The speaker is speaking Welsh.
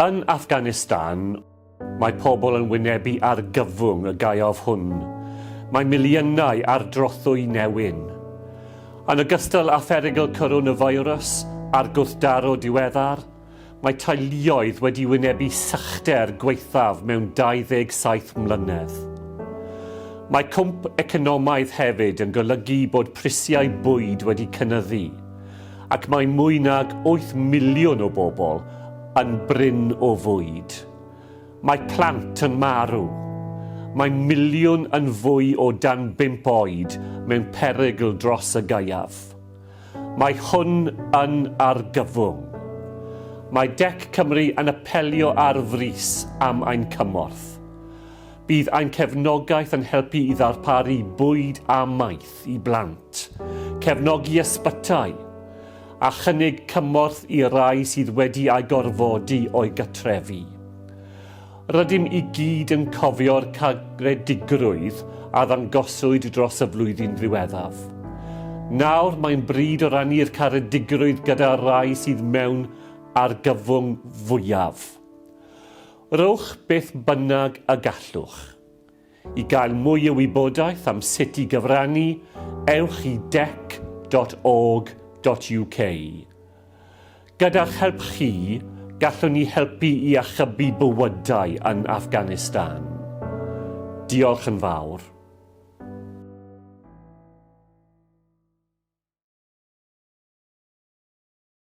Yn Afghanistan, mae pobl yn wynebu argyfwng y gaeaf hwn. Mae miliynau ar drothwy newyn. Yn ogystal â pherygl coronavirus a'r gwrthdaro diweddar, mae teuluoedd wedi wynebu sychder gwaethaf mewn 27 mlynedd. Mae cwmp economaidd hefyd yn golygu bod prisiau bwyd wedi cynyddu, ac mae mwy nag 8 miliwn o bobl yn brin o fwyd. Mae plant yn marw. Mae miliwn yn fwy o dan bump oed mewn perygl dros y gaeaf. Mae hwn yn argyfwng. Mae Dec Cymru yn apelio ar frys am ein cymorth. Bydd ein cefnogaeth yn helpu i ddarparu bwyd a maeth i blant, cefnogi ysbytai, a chynnig cymorth i rai sydd wedi eu gorfodi o'i gartrefi. Rydym i gyd yn cofio'r caredigrwydd a ddangoswyd dros y flwyddyn ddiweddaf. Nawr mae'n bryd o rannu'r caredigrwydd gyda'r rai sydd mewn argyfwng fwyaf. Rhowch beth bynnag y gallwch. I gael mwy o wybodaeth am sut i gyfrannu, ewch i dec.org.uk. Gyda'ch help chi, gallwn ni helpu i achubu bywydau yn Afghanistan. Diolch yn fawr.